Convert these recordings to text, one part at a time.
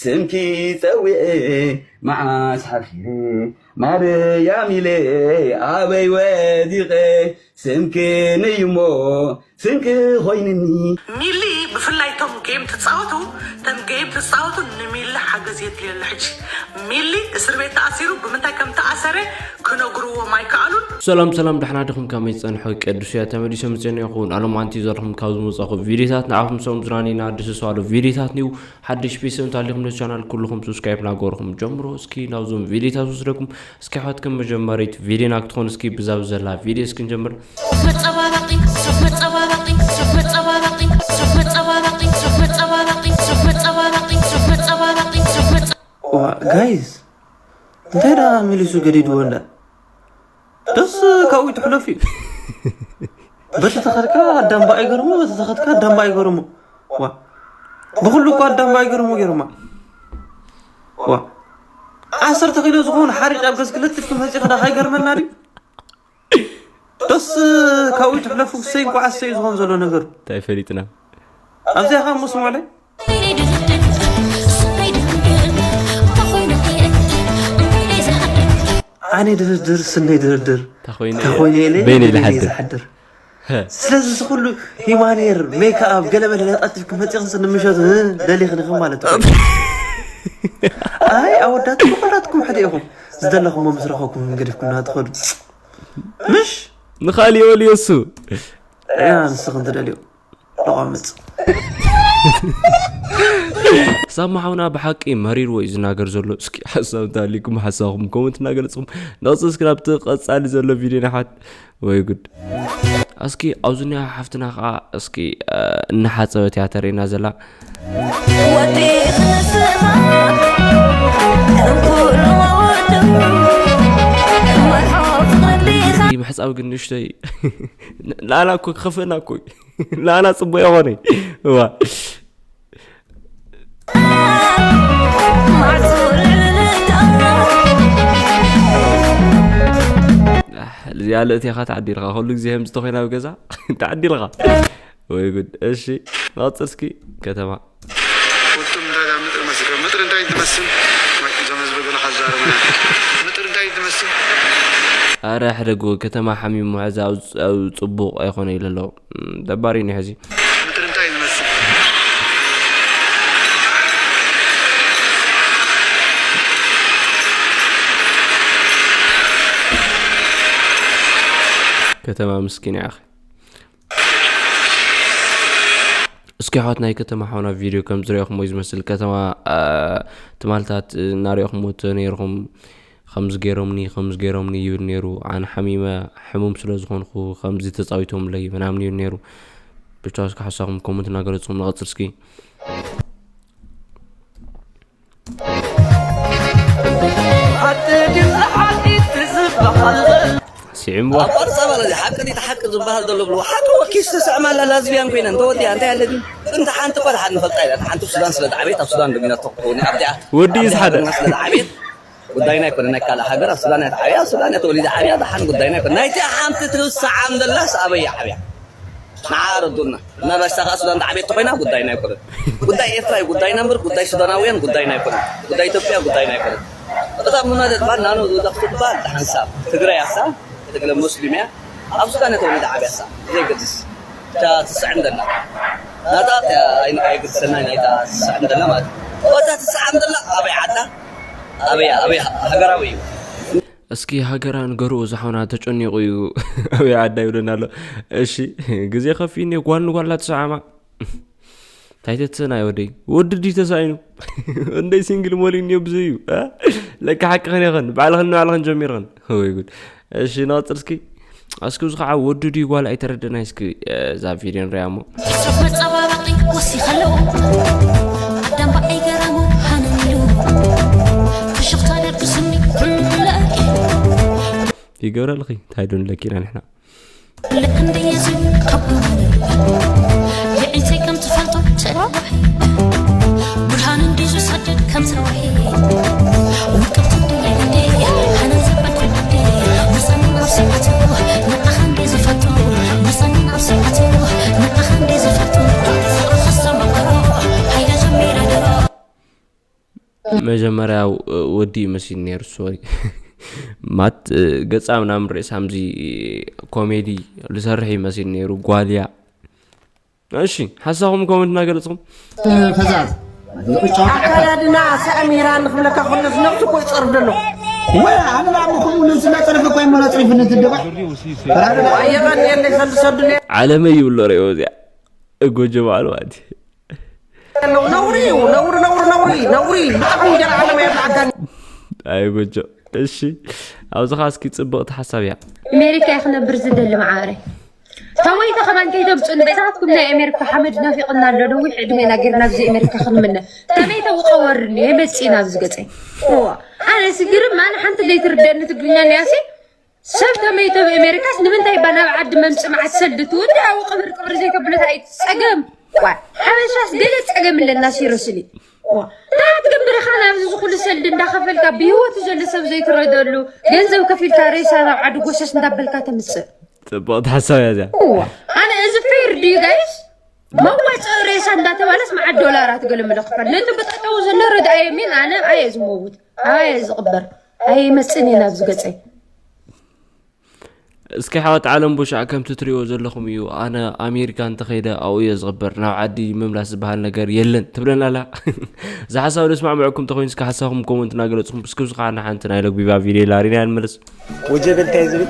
ስምኪ ጸዊዐ መዓስ ሓፊረ፣ ማርያም ኢለ ኣበይ ወዲቐ፣ ስምክን እዩሞ ስንቂ ኮይንኒ። ሚሊ፣ ብፍላይ እቶም ጌም ትጻወቱ፣ እቶም ጌም ትጻወቱ፣ ንሚሊ ሓገዝ የድልዮ ኣሎ። ሕጂ ሚሊ እስር ቤት ተኣሲሩ፣ ብምንታይ ከም ተኣሰረ ክነግርዎም ኣይከኣሉን። ሰላም ሰላም፣ ደሕና ዲኹም? ከመይ ጸንሑ? ቅዱስ እያ ተመሊሶም ዝጸንሑ ይኹን ኣሎም ኣንቲ ዘርኹም ካብ ዝመጻኹ ቪዲዮታት ንዓኹም ሰም ዝራኒና ኣዲስ ሰዋዶ ቪዲዮታት ኒው ሓድሽ ፒስም ታሊኹም ነዚ ቻናል ኩልኹም ሰብስክራይብ ናገርኹም ጀምሮ። እስኪ ናብዞም ቪዲዮታት ወስደኩም። እስኪ ኣሕዋት ከም መጀመሪት ቪዲዮና ክትኾን እስኪ ብዛብ ዘላ ቪዲዮ እስኪ ንጀምር። ሱፍ መጸባበቒ፣ ሱፍ መጸባበቒ፣ ሱፍ መጸባበቒ፣ ሱፍ መጸባበቒ፣ ሱፍ መጸባበቒ፣ ሱፍ መጸባበቒ፣ ሱፍ መጸባበቒ፣ ሱፍ መጸ- ዋ፣ ጋይስ፣ እንታይ ደኣ መሊሱ ገዲድዎ እንዳ? ደስ ካብኡ ትሕለፍ እዩ። በቲ ተኸድካ ኣዳምባ ኣይገርሞ፣ በቲ ተኸድካ ኣዳምባ ኣይገርሞ። ዋ፣ ብኹሉ እኮ ኣዳምባ ኣይገርሞ ገይሮማ። ዋ፣ ዓሰርተ ኪሎ ዝኾኑ ሓሪጭ ኣብ ገዝኪ ለጢፍኪ መፂኺ ዳ ኣይገርመና ድዩ? ደስ ካብኡ ትሕለፉ። እሰይ እንኳዕ እሰይ ዝኾን ዘሎ ነገሩ እንታይ ፈሊጥና? ኣብዚኣ ኸዓ እሞ ስምዑለይ። ኣነ ድርድር ስነይ ድርድር እንታይ ኮይነ እንታይ ኮይነ ኢለ በይነይ በይነይ ዝሓድር? ዝሓድር። ስለዚ እዚ ኩሉ ሂማኔር ሜክኣፕ ገለመለ ለጠፊፍኪ መፂኽን ስኒ ምሸት እ፣ ደሊኽን ኢኽን ማለት እዩ። ኣይ ኣወዳትኩም ኩላትኩም ሓደ ኢኹም። ዝደለኹሞ ምስ ረኸብኩም ገዲፍኩም ናትኸዱ ምሽ ንኻልእ ይበልዮ እሱ። ያ ንስኽን ትደልዮ። ኣቐምጥ። ሳማ ሓውና ብሓቂ መሪርዎ እዩ ዝናገር ዘሎ። እስኪ ሓሳብ እንተሃልዩኩም ሓሳብኩም ኮመንት እናገለፅኩም ንቕፅል እስኪ ናብቲ ቀፃሊ ዘሎ ቪድዮ ንሓት። ወይ ጉድ። እስኪ ኣብዚ ኒኣ ሓፍትና ከዓ እስኪ እ፣ እናሓፀበት እያ ተርእየና ዘላ። ወዲ ክነስማ ከም ኩሉ ወዱ መርሖ ፍቕሪ ዲኻ? ምሕፃብ ግን ንእሽተይ ንኣና እኮ ክኸፍእና እኮ እዩ። ንኣና ፅቡቅ የኾነ እዋ። እዚኣ ልእቲኻ ተዓዲልካ ኩሉ ግዜ ከም ዝተኮይና ኣብ ገዛ ተዓዲልካ ወይ ጉድ። እሺ ንቐፅል እስኪ። ከተማ ውጥም ዳጋ ምጥሪ መስል ምጥሪ እንታይ ትመስል? እዞም ህዝቢ ገለ ካዛረቡና ምጥሪ እንታይ ትመስል? ኣረ ሕደጉ። ከተማ ሓሚሙ ሕዚ ኣብ ኣብ ፅቡቕ ኣይኮነ ኢሉ ኣሎ። ደባሪ እዩ ሕዚ። ምጥሪ እንታይ ዝመስል? ከተማ ምስኪን ኢኻ። እስኪ ኣሕዋት ናይ ከተማ ሓውና ቪድዮ ከም ዝሪኦኹም ወይ ዝመስል ከተማ ትማልታት እናሪኦኹም ተነይርኹም ከምዚ ገይሮምኒ ከምዚ ገይሮምኒ ይብል ነይሩ። ኣነ ሓሚመ ሕሙም ስለ ዝኾንኩ ከምዚ ተፃዊቶምለይ ምናምን ይብል ነይሩ። ብቻ እስኪ ሓሳኹም ኮመንት እናገለፅኩም ንቐፅል እስኪ። ስዒምዋ ኣብ ኣዲስ ኣበባ ለዚ ሓቂ ድዩ ሓቂ ዝበሃል ዘሎ ብሎ ሓቂ ወኪስ ተስዕማላ ላዝቢያን ኮይነን ተወዲኣ እንታይ ኣለኒ እንተ ሓንቲ እኳ ድሓን ንፈልጣ ኢና ሓንቲ ሱዳን ስለ ዝዓበየት ኣብ ሱዳን ዶሚና ተክኾኒ ኣብዚኣ ወዲ እዩ ዝሓደ ስለ ዝዓበየት ጉዳይና ኣይኮነ ናይ ካልእ ሃገር ኣብ ሱዳን እያ ተዓብያ ኣብ ሱዳን እያ ተወሊዳ ዓብያ ድሓን ጉዳይና ኣይኮነ ናይቲ ሓንቲ ትስዓም ዘላስ ኣበይ ዓብያ ንዓ ረዱና መበስታ ከዓ ሱዳን ተዓብየት ተኮይና ጉዳይና ኣይኮነን ጉዳይ ኤርትራ እዩ ጉዳይና እምበር ጉዳይ ሱዳናውያን ጉዳይና ኣይኮነን ጉዳይ ኢትዮጵያ ጉዳይና ኣይኮነን እታ ሙናደት ባል ናኖ ዝወደቅቱ ትባል ሓንሳብ ትግራይ ኣሳ ትግለ ሙስሊም እያ ኣብ ሱዳን እያ ተወሊዳ ዓብያ ኣሳ ዘይገድስ እታ ትስዕም ዘላ ናታ ኣይግድሰና ናይታ ትስዕም ዘላ ማለት እዩ እታ ትስዓም ዘላ ኣበይ ዓዳ ኣበይ ኣበይ ሃገራዊ እዩ እስኪ ሃገራ ንገርኡ ዝሓውና ተጨኒቑ እዩ ኣበይ ዓዳ ይብለና ኣሎ እሺ ግዜ ከፊኒ ጓል ንጓላ ትሰዓማ እንታይ ተትሰናይ ወደይ ወዲ ድዩ ተሳኢኑ እንደይ ሲንግል ሞሊን እዩ ብዙ እዩ ለካ ሓቂ ኸን ይኸን ባዕልኽን ንባዕልኽን ጀሚርኽን ወይ ጉድ እሺ ንቐፅል እስኪ እስኪ እዚ ከዓ ወዲ ድዩ ጓል ኣይተረደናይ እስኪ እዛ ቪድዮ ንሪኣ እሞ ሱፍ መፀባበቒ ወሲኸ ኣለዎ ኣዳምባ ኣይገረሙ ሃነን ኢሉ ፍሽኽታ ደርብስኒ ኩሉ ለቂ ይገብረልኺ እንታይ ዶ ንለኪ ኢና ንሕና ልክ እንደ የሱ ከቦ የዒንተይ ከም ትፈልጦ ተለዋሒ ብርሃን እንዲ ዝሰድድ ከም ሰዋሒ ውቅብቲ እንዲ የግዲ ሃነን ዘበልኩ ግዲ መፀኒ ናብ ስዓቱ ንዓኻ እንዲ ዝፈልጦ መፀኒ ናብ ስዓቱ ንዓኻ እንዲ ዝፈልጦ ፍቕሪ ክስተማቕሮ ሃይለ ጀሚረ ድሮ መጀመርያ ወዲ ይመስል ነይሩ። ሶሪ ማት ገጻ ምናምን ርእሳ ምዚ ኮሜዲ ዝሰርሕ ይመስል ነይሩ። ጓልያ እሺ ሓሳኹም ኮመንት እናገለጽኹም። ፈዛዝ ኣካላድና ሰሚራ ንክብለካ ከሎ ዝነብሱ እኮ ይፀርፍ ዘሎ። ወይ ኣነ ላሞ ከምኡ ንስና ፀረፈ እኮ ይመላ ፀሪፍነት ደባ ኣየቐንየለይ ሰልሰዱለ ዓለመይ ይብሎ ርእዮ እዚኣ እጎጀ በዓሉ ማለት እዩ። ነውሪ እዩ ነውሪ ነውሪ ነውሪ ነውሪ ብጣዕሚ እንጀራ ዓለም የብልዓካኒ። ኣይ ጎጆ እሺ ኣብዚ ኸዓ እስኪ ፅብቕቲ ሓሳብ እያ። ኣሜሪካ እየ ክነብር ዝደሊ መዓረ። ተወይተ ከማን ከይተምፁን በታትኩም ናይ ኣሜሪካ ሓመድ ናፊቕና ኣሎ። ነዊሕ ዕድሜና ጌርና ኣብዚ ኣሜሪካ ክንምነ ተመይተ ውቀወርኒ የመፅእና ኣብዚ ገፀይ። እዋ ኣነ ስግርም ኣነ ሓንቲ ለይትርደኒ ትግርኛ ነያሲ ሰብ ተመይተ ኣብ ኣሜሪካስ ንምንታይ እባ ናብ ዓዲ መምፅእ መዓት ሰልዲ ትውዲ ኣብኡ ቅብር ቅብር ዘይተብሉት ኣይ ፀገም። ዋ ሓበሻስ ገለ ፀገም ኣለና ሲሮስሊ። ዋ እንታይ ትገብር ኢኻ ናብዚ ዝኹሉ ሰልዲ እንዳኸፈልካ ብህይወቱ ዘሎ ሰብ ዘይትረደሉ ገንዘብ ከፊልካ ሬሳ ናብ ዓዲ ጎሰስ እንዳበልካ ተምፅእ። ፅብቕቲ ሓሳብ እያ እዚኣ። እዋ ኣነ እዚ ፌር ድዩ ጋይስ? መዋፅኦ ሬሳ እንዳተባለስ መዓት ዶላራት ገለመለ ክፈል ነቲ ብጠጠው ዘሎ ረድኣዮ ሚን ኣነ ኣየ ዝመውት ኣየ ዝቕበር ኣይመፅእን እየ ናብዚ ገፀይ። እስኪ ሓወት ዓለም ቡሻዕ ከምቲ ትሪኦ ዘለኹም እዩ። ኣነ ኣሜሪካ እንተኸይደ ኣብኡ እየ ዝቕበር፣ ናብ ዓዲ ምምላስ ዝበሃል ነገር የለን ትብለና ኣላ። እዚ ሓሳብ ዝስማዕምዐኩም እንተኾይኑ እስኪ ሓሳብኩም ኮመንት እናገለፅኩም እስኪ ብዙ ከዓ ሓንቲ ናይ ለጉቢባ ቪድዮ ላሪና ንመለስ። ወጀብ እንታይ ዝብል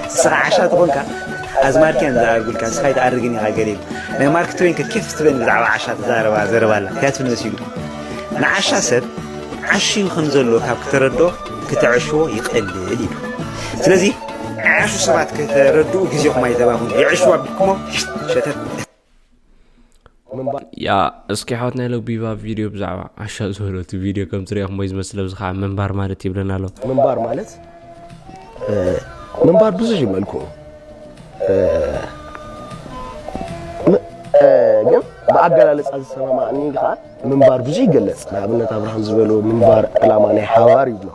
ንስኻ ዓሻ ተኾንካ ኣዝማድካ እዮም ዝኣርጉልካ ንስኻ ኣይትኣርግን ኢኻ ገለ ኢሉ ናይ ማርክ ትዌን ከ ኬፍ ትበኒ ብዛዕባ ዓሻ ተዛረባ ዘረባ ኣላ እንታይ ትብል መሲሉ ንዓሻ ሰብ ዓሽዩ ከም ዘሎ ካብ ክተረዶ ክተዕሽዎ ይቐልል ኢሉ ስለዚ ዓሹ ሰባት ከተረድኡ ግዜኹም ኣይተባኹን የዕሽዋ ቢልኩሞ ሸተት ያ እስኪ ሓወት ናይ ለጉቢባ ቪድዮ ብዛዕባ ዓሻ ዝበሎ እቲ ቪድዮ ከም ትሪኦ ክሞ ዝመስል ኣብዚ ከዓ ምንባር ማለት ይብለና ኣሎ። ምንባር ማለት ምንባር ብዙሕ እዩ መልክዑ ግን ብኣገላለፃ ዝሰማማዕኒ ከዓ ምንባር ብዙሕ ይገለፅ ንኣብነት ኣብርሃም ዝበሎ ምንባር ዕላማ ናይ ሓባር ይብሎ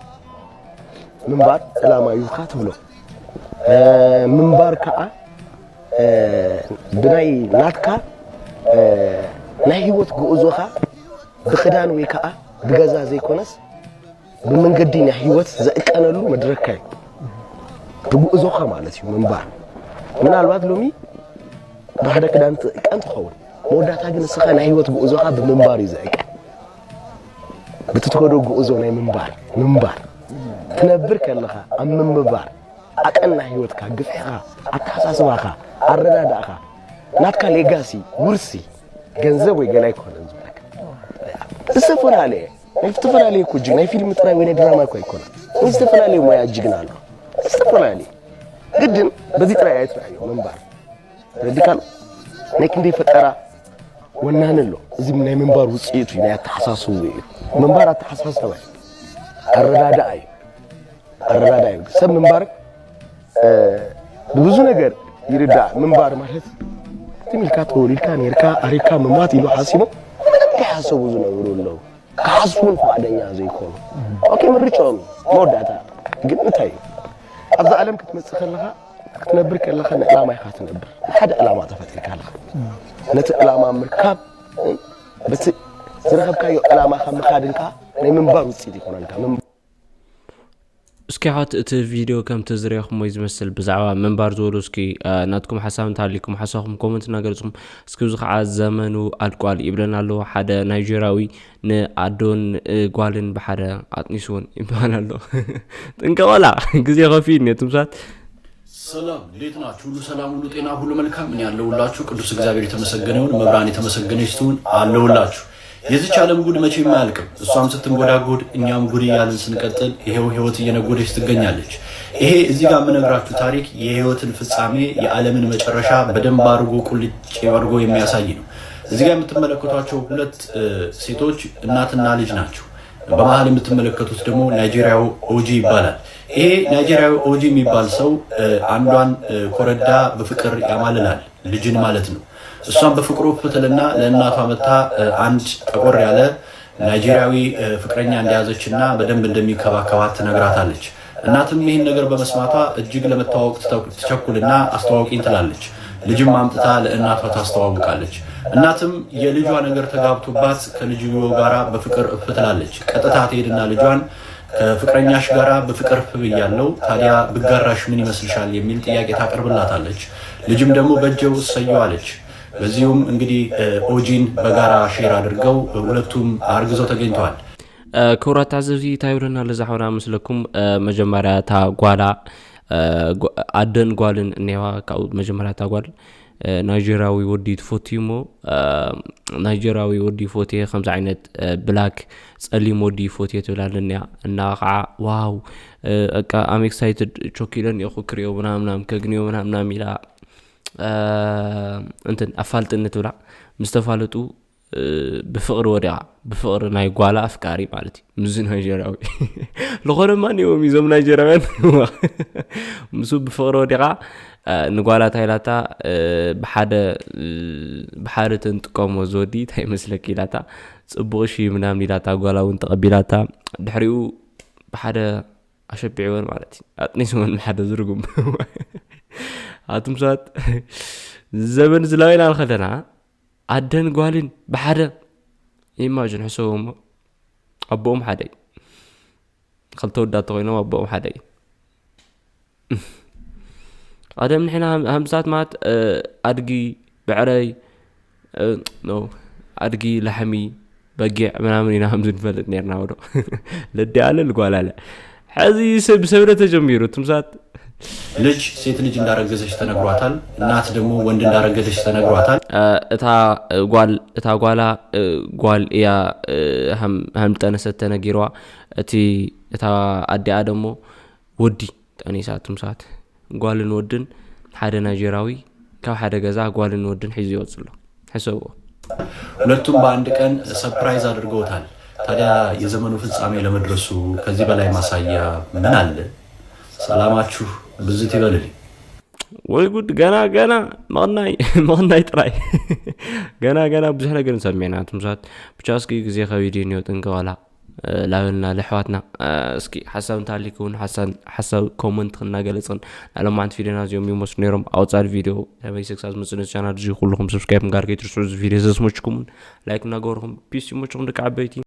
ምንባር ዕላማ ይብካ ትብሎ ምንባር ከዓ ብናይ ናትካ ናይ ህይወት ጉዕዞኻ ብኽዳን ወይ ከዓ ብገዛ ዘይኮነስ ብመንገዲ ናይ ህይወት ዘእቀነሉ መድረካ እዩ ብጉዕዞኻ ማለት እዩ ምንባር ምናልባት ሎሚ ብሓደ ክዳን ትእቀን ትኸውን መወዳእታ ግን ንስኻ ናይ ህይወት ጉዕዞኻ ብምንባር እዩ ዘእቀን ብትትኸዶ ጉዕዞ ናይ ምንባር ምንባር ትነብር ከለኻ ኣብ ምምባር ኣቀና ህይወትካ ግፍዕኻ ኣተሓሳስባኻ ኣረዳዳእኻ ናትካ ሌጋሲ ውርሲ ገንዘብ ወይ ገላይ ክኾነ ዝብለካ ዝተፈላለየ ናይ ዝተፈላለየ እኮ ጅግ ናይ ፊልም ጥራይ ወይ ናይ ድራማ እኮ ኣይኮነ ናይ ዝተፈላለየ ሞያ ጅግና ኣሎ ዝተፈላለየ ግድን በዚ ጥራይ ኣይትረኣዮ ምንባር ተረዲካል ናይ ክንደይ ፈጠራ ወናኒ ኣሎ እዚ ናይ ምንባር ውፅኢቱ ናይ ኣተሓሳስቡ እዩ ምንባር ኣተሓሳሰባ ኣረዳዳኣ እዩ ኣረዳዳ እዩ ሰብ ምንባር ብብዙ ነገር ይርዳእ ምንባር ማለት ትም ኢልካ ተወሊድካ ነርካ ኣሪካ ምማት ኢሉ ሓሲቦም ምንም ከይሓሰቡ ዝነብሩ ኣለዉ ክሓስቡ ፍቓደኛ ዘይኮኑ ኦኬ ምርጫኦም እዩ መወዳእታ ግን እንታይ እዩ ኣብዛ ዓለም ክትመፅእ ከለካ ክትነብር ከለካ ንዕላማ ኢካ ትነብር ንሓደ ዕላማ ተፈጢርካ ኣለካ ነቲ ዕላማ ምርካብ በቲ ዝረከብካዮ ዕላማ ካብ ምካድንካ ናይ ምንባር ውፅኢት ይኮነልካ እስኪ ሓት እቲ ቪድዮ ከምቲ ዝረኹሞ ዝመስል ብዛዕባ ምንባር ዝበሉ እስኪ ናትኩም ሓሳብ እንተሃሊኩም ሓሳብኩም ኮመንት እናገለፅኩም እስኪ እዚ ከዓ ዘመኑ ኣልቋል ይብለና ኣለዎ ሓደ ናይጀራዊ ንኣዶን ጓልን ብሓደ ኣጥኒስዎን ይበሃል ኣሎ ጥንቀቐላ ግዜ ከፊ ነትምሳት ሰላም እንዴት ናችሁ? ሁሉ ሰላም፣ ሁሉ ጤና፣ ሁሉ መልካም። እኔ ያለሁላችሁ ቅዱስ እግዚአብሔር የተመሰገነ ይሁን፣ መብራን የተመሰገነች ትሁን። አለሁላችሁ። የዚች ዓለም ጉድ መቼም አያልቅም። እሷም ስትንጎዳጎድ እኛም ጉድ እያልን ስንቀጥል ይሄው ህይወት እየነጎደች ትገኛለች። ይሄ እዚህ ጋር የምነግራችሁ ታሪክ የህይወትን ፍጻሜ የዓለምን መጨረሻ በደንብ አድርጎ ቁልጭ አድርጎ የሚያሳይ ነው። እዚህ ጋር የምትመለከቷቸው ሁለት ሴቶች እናትና ልጅ ናቸው። በመሀል የምትመለከቱት ደግሞ ናይጄሪያው ኦጂ ይባላል። ይሄ ናይጄሪያዊ ኦጂ የሚባል ሰው አንዷን ኮረዳ በፍቅር ያማልላል፣ ልጅን ማለት ነው። እሷም በፍቅሩ ፍትልና ለእናቷ መታ አንድ ጠቆር ያለ ናይጄሪያዊ ፍቅረኛ እንደያዘችና በደንብ እንደሚንከባከባት ትነግራታለች። እናትም ይህን ነገር በመስማቷ እጅግ ለመተዋወቅ ትቸኩልና አስተዋውቂኝ ትላለች። ልጅም አምጥታ ለእናቷ ታስተዋውቃለች። እናትም የልጇ ነገር ተጋብቶባት ከልጅዮ ጋራ በፍቅር እፍ ትላለች። ቀጥታ ትሄድና ልጇን ከፍቅረኛሽ ጋራ በፍቅር እፍ ብያለው፣ ታዲያ ብጋራሽ ምን ይመስልሻል የሚል ጥያቄ ታቀርብላታለች። ልጅም ደግሞ በጀው እሰየው አለች። በዚሁም እንግዲህ ኦጂን በጋራ ሼር አድርገው ሁለቱም አርግዘው ተገኝተዋል። ክቡራት ተዓዘብቲ እንታይ ይብለና ለዛ ሓውና ምስለኩም። መጀመርያ እታ ጓላ ኣደን ጓልን እኒዋ ካብኡ መጀመርያ እታ ጓል ናይጀሪያዊ ወዲ ትፈትዩ እሞ ናይጀሪያዊ ወዲ ፎቴ ከምዚ ዓይነት ብላክ ጸሊም ወዲ ፎቴ ትብል ኣለኒያ እና ከዓ ዋው እቃ I'm excited ቾኪለን እየ ክሪኦ ምናምናም ከግንዮ ምናምናም ኢላ እንትን ኣፋልጥኒ ትብላ ምስ ተፋለጡ ብፍቕሪ ወዲቓ ብፍቕሪ ናይ ጓላ ኣፍቃሪ ማለት እዩ ምስዚ ናይጀርያዊ ዝኾነ ማን እዮም እዞም ናይጀርያውያን ምስ ብፍቕሪ ወዲቓ ንጓላ ታይላታ ብሓደ ብሓደ ተንጥቀሞ ዝወዲ እንታይ መስለኪ ኢላታ ጽቡቕ ሺ ምናምን ኢላታ ጓላ እውን ተቐቢላታ ድሕሪኡ ብሓደ ኣሸቢዕወን ማለት እዩ ኣጥኒስወን ብሓደ ዝርጉም ኣቱም ሰባት ዘበን ዝላበና ንኸለና ኣደን ጓልን ብሓደ imagine ሕሰቦ እሞ ኣቦኦም ሓደ እዩ ክልተ ወዳት ተኮይኖም ኣቦኦም ሓደ እዩ ቀደም ንሕና ሃምሳት ማለት ኣድጊ ብዕረይ ኣድጊ ላሕሚ በጊዕ ምናምን ኢና ከምዚ ንፈልጥ ነርና ወዶ ለዲ ኣለ ልጓል ኣለ ሕዚ ሰብ ሰብለ ተጀሚሩ ትምሳት ልጅ ሴት ልጅ እንዳረገዘች ተነግሯታል። እናት ደግሞ ወንድ እንዳረገዘች ተነግሯታል። እታ ጓል እታ ጓላ ጓል እያ ሃምጠነሰት ተነጊርዋ እቲ እታ ኣዲኣ ደግሞ ወዲ ጠኒሳ ትምሳት ጓልን ወድን ሓደ ናይጀራዊ ካብ ሓደ ገዛ ጓልን ወድን ሒዙ ይወፅሎ ሕሰብዎ ሁለቱም በአንድ ቀን surprise አድርገውታል። ታዲያ የዘመኑ ፍጻሜ ለመድረሱ ከዚህ በላይ ማሳያ ምን አለ? ሰላማችሁ ብዝት ይበልልኝ። ወይ ጉድ ገና ገና መቕናይ መቕናይ ጥራይ ገና ገና ብዙሕ ነገር ንሰሚዕና ትምሳት ብቻ እስኪ ግዜ ከቢድ እዩ ጥንቀቐላ ላበልና ለሕዋትና እስኪ ሓሳብ እንተሃሊኩ እውን ሓሳብ ኮመንት እናገለፅን ናሎም ሓንቲ ቪድዮና እዚኦም ይመስሉ ነይሮም ኣውፃድ ቪድዮ ከመይ ስክሳት ምፅንስ ቻናል እዚ ኩልኹም ሰብስክራይብ ምግባር ከይትርስዑ እዚ ቪድዮ ዘስመችኩምን ላይክ እናገበርኩም ፒስ ይመችኹም ደቂ ዓበይቲ